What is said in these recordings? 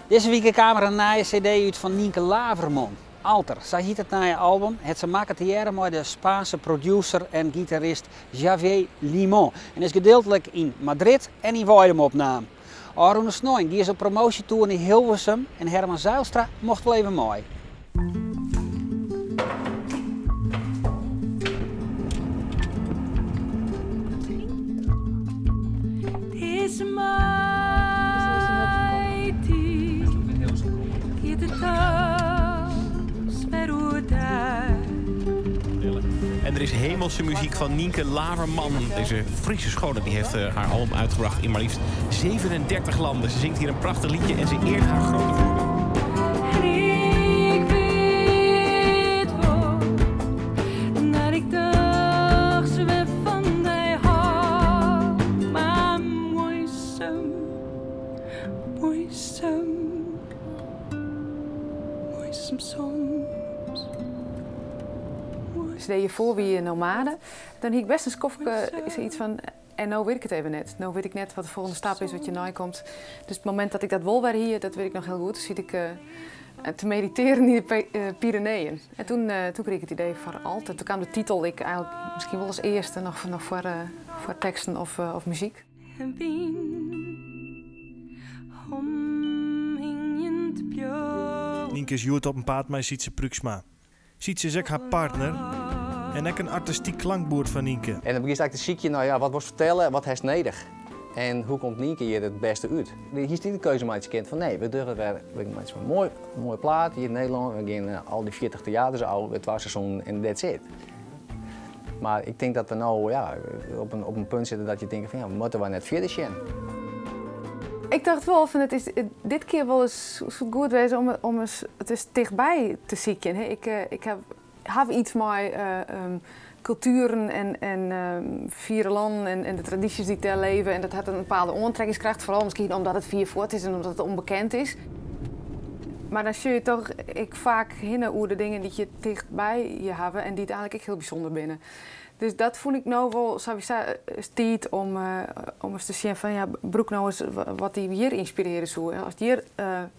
Dizze wike kaam der in nije CD út fan Nynke Laverman. Alter, sa hjit it nije album, hat se makke tegearre mei de Spaanse producer en gitarist Javier Limón en is gedeeltlik yn Madrid en yn Weidum opnaam. Ôfrûne snein gie se op promoasjetoer nei Hilversum en Herman Zeilstra mocht wol even mei. En er is hemelse muziek van Nynke Laverman. Deze Friese schone die heeft eh, haar album uitgebracht in maar liefst 37 landen. Ze zingt hier een prachtig liedje en ze eert haar grote voorbeeld. En ik wit wol dat ik dochs wer fan dy hâld, mar muoisum, muoisum, muoisum soms. CD hjirfoar wie Nomade. Dan hie ik best in skoftke sayts fan en no wit ik it even net. No wit ik net wat de folgjende stap is, wat hjirnei komt. Dus it momint dat ik dat wol wer hie, dat wit ik noch hiel goed. Toen siet ik te meditearjen yn de Pyreneeën. En toen, toen krige ik it idee foar Alter. Toen kaam de titel ek eigenlik miskien wol as earste, noch noch foar, foar teksten of, of muzyk. En wyn omhingjend bliuw. Nynke is hjoed op 'en paad mei Sytse Pruiksma. Sytse is ek har partner en ek in artistyk klankboerd fan Nynke. En dan begjinst eigentlik te sykjen nei ja, wat wolst fertelle, wat hast nedich en hoe komt Nynke hjir it bêste út. Hiest dy de keuze meitsje kind fan nee, we dogge wer, we meitsje in moai, moaie plaat hjir yn Nederlân, we gean al dy 40 teaters ôf, wer twa seizoenen en that's it. Mar ik tink dat we no ja, op in, op in punt sitte dat je tinke fan ja, moatte wy net fierder sjen. Ik tocht wol fan it is dit kear wol ris soe it goed wêze om om ris it ris tichtby te sykjen. Ik, ik haw, haw yts mei kultueren en, en fiere lannen en, en de tradysjes dy't dêr leve. En dat hat in bepaalde oantrekkingskracht, foaral miskien omdat it fier fuort is en omdat it ûnbekend is. Mar dan sjoch je toch ek faak hinne oer de dingen dy't je tichtby je hawwe en dy't eigenlik ek hiel bysûnder binne. Dus dat fûn ik no wol sawiesa tiid om, om ris te sjen fan ja, brûk no ris wat dy hjir ynspirearje soe. Ast hjir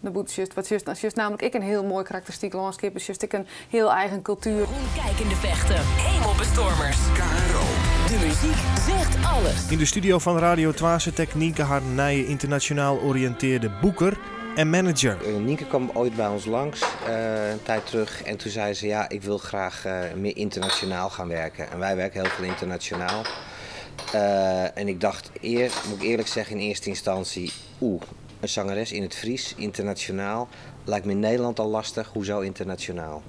nei bûten sjochst, wat sjochst dan? Sjochst nammentlik ek in hiel moai karakteristyk lânskip, sjochst ek in hiel eigen kultuer. Rondkijkende vechten, hemelbestormers. KRO. De muziek zegt alles. Yn de studio fan Radio 2 sit ek Nynke har nije ynternasjonaal oriïntearde boeker en manager. Nynke kwam ooit bij ons langs een tijd terug en toen zei ze ja, ik wil graag meer internationaal gaan werken. En wij werken heel veel internationaal. En ik dacht eerst, moet ik eerlijk zeggen, in eerste instantie, oeh, een zangeres in het Fries, internationaal, lijkt me in Nederland al lastig, hoezo internationaal?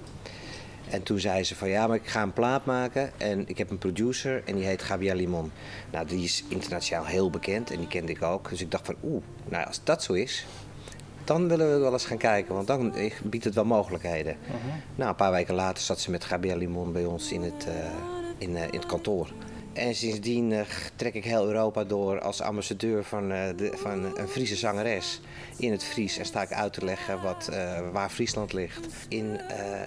En toen zei ze van ja, maar ik ga een plaat maken en ik heb een producer en die heet Javier Limon. Nou, die is internationaal heel bekend en die kende ik ook. Dus ik dacht van oeh, nou als dat zo is, dan willen we wel eens gaan kijken, want dan biedt het wel mogelijkheden. Nou, een paar weken later zat ze met Javier Limon bij ons in het, in, in het kantoor. En sindsdien trek ik heel Europa door als ambassadeur van, de, van een Friese zangeres in het Fries. En sta ik uit te leggen wat, waar Friesland ligt. In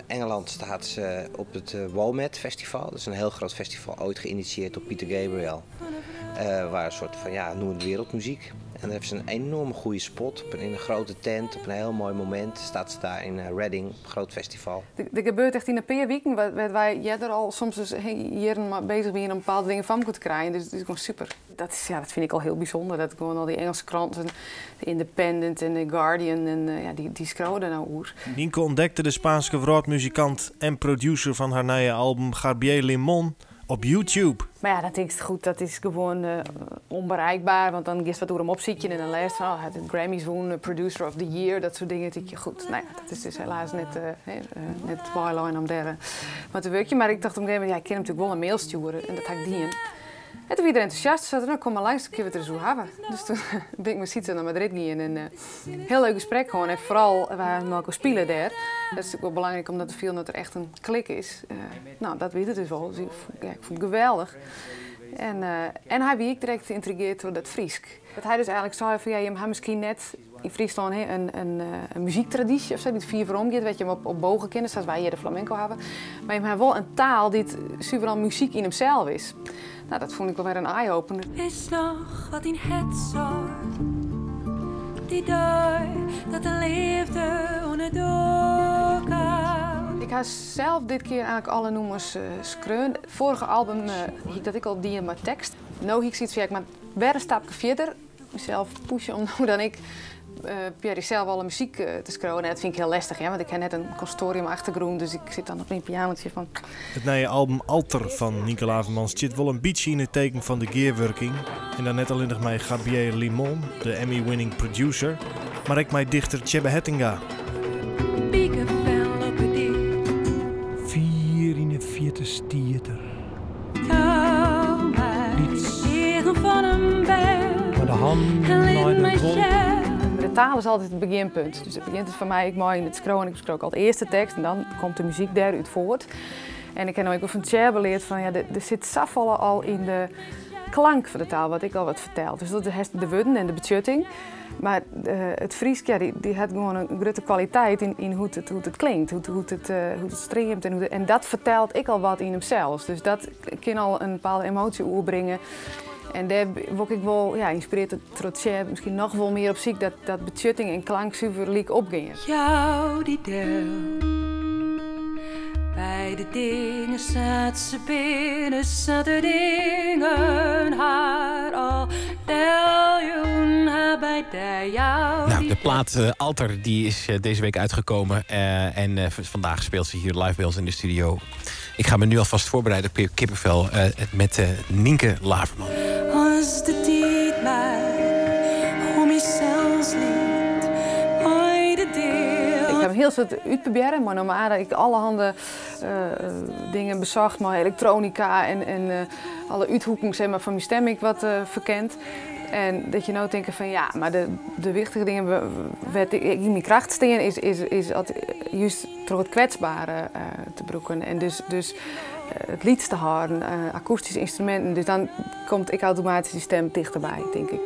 Engeland staat ze op het WOMAD Festival. Dat is een heel groot festival, ooit geïnitieerd door Peter Gabriel. Waar een soort van, ja, noem het wereldmuziek. En daar heeft ze een enorme goede spot. Op een, in een grote tent, op een heel mooi moment staat ze daar in Reading, op een groot festival. Der gebeurt echt yn in pear wiken wêr't wy earder al soms dus jierren mei beuzich wiene om bepaalde dingen foar elkoar te krijen. Dus it is gewoan super. Dat is, ja, dat fyn ik al hiel bysûnder. Dat gewoan al dy Ingelske kranten, de Independent en de Guardian, en ja, dy, dy skriuwe der no oer. Nynke ûntdekte de Spaanske wrâldmuzikant en producer fan har nije album Javier Limon op YouTube. Mar ja, dan tinkst, goed, dat is gewoan ûnbereikber, want dan giest wat oer him opsykjen en dan lêst fan, oh, hy hat de Grammys wûn, Producer of the Year, dat soart dingen. Tink je, goed, no ja, dat is dus helaas net, net bylein om dêr mei te wurkjen. Mar ik tocht op in gegeven momint, ja, ik kin him natuerlik wol in mail stjoere en dat ha ik dien. En toen wie er entûsjast, sei er, no, kom mar langs, dan kinne we it der ris oer hawwe. Dus toen bin ik mei Sytse nei Madrid gien en hiel leuk gesprek hân. En foaral, we ha mei elkoar spile dêr. Dat is natuerlik wol belangryk om dat te fielen dat der echt in klik is. No, dat wie der dus wol. Dus ik ja, ik fûn it geweldich. En, en hy wie ek direkt yntrigearre troch dat Frysk. Dat hy dus eigenlik sei fan ja, jim ha miskien net yn Fryslân hè, in, in, in muzyktradysje of sa, dy't fier werom giet, wêr't jim op, op bôge kinne, sa't wy hjir de flamenco hawwe. Mar jim ha wol in taal dy't suver al muzyk yn himsels is. No, dat fûn ik wol wer in eye-opener. Witst noch wat dyn hert sei? Dy dei dat de leafde. ha sels dit kear eigentlik alle nûmers skreaun. Foarige album hie ik dat ek al dien mei tekst. No hie ik sayts fan, ja, ik moat wer in stapke fierder. Mysels pushe om no dan ek probearje sels alle muzyk te skriuwen. En dat fyn ik hiel lestich, hè, want ik ha net in konservatoriumachtergrûn, dus ik sit dan op myn pianotsje fan. It nije album Alter fan Nynke Laverman stiet wol in bytsje yn it teken fan de gearwurking. En dan net allinnich mei Javier Limon, de Emmy-winning producer, mar ek mei dichter Tsjêbbe Hettinga. Pikefel op 'e dyk. Fier yn 'e fierte stiet er. Lyts. Mei de hannen nei de wolken. De taal is altyd it begjinpunt. Dus it begjint it foar my ek mei yn it skriuwen. Ik skriuw altyd earst de tekst en dan komt de muzyk dêrút fuort. En ik ha no ek wol fan Tsjêbbe leard fan ja, der sit safolle al yn de klank fan de taal, wat ek al wat fertelt. Dus dat hast de wurden en de betsjutting. Mar it Frysk, ja, dy hat gewoan in grutte kwaliteit yn hoe't it klinkt, hoe't it streamt en dat fertelt ek al wat yn himsels. Dus dat kin al in bepaalde emoasje oerbringe. En dêr wol ik wol, ja, ynspirearre troch Tsjêbbe, miskien noch wol mear op syk dat betsjutting en klank suver lyk opgean. Jou dy del. By de dingen sa't se binne, sa't de dingen har al deljûn ha by dy. Jou Nou, de plaat Alter die is deze week uitgekomen. En vandaag speelt ze hier live bij ons in de studio. Ik ga me nu alvast voorbereiden op kippenvel met Nynke Laverman. As de tiid my om mysels lit, mei de dea. Ik ha in hiel soad útprobearre, mar normaal ik allerhande dingen besocht mei elektroanika en alle úthoeken zeg maar, fan myn stim ek wat ferkend. En dat je no tinke fan ja, mar de wichtige dingen wêr't ik yn myn kracht stean is at just troch it kwetsbere te brûken en dus it lyts te hâlden, akoestyske ynstruminten. Dus dan komt ek automatysk dy stim tichterby, tink ik.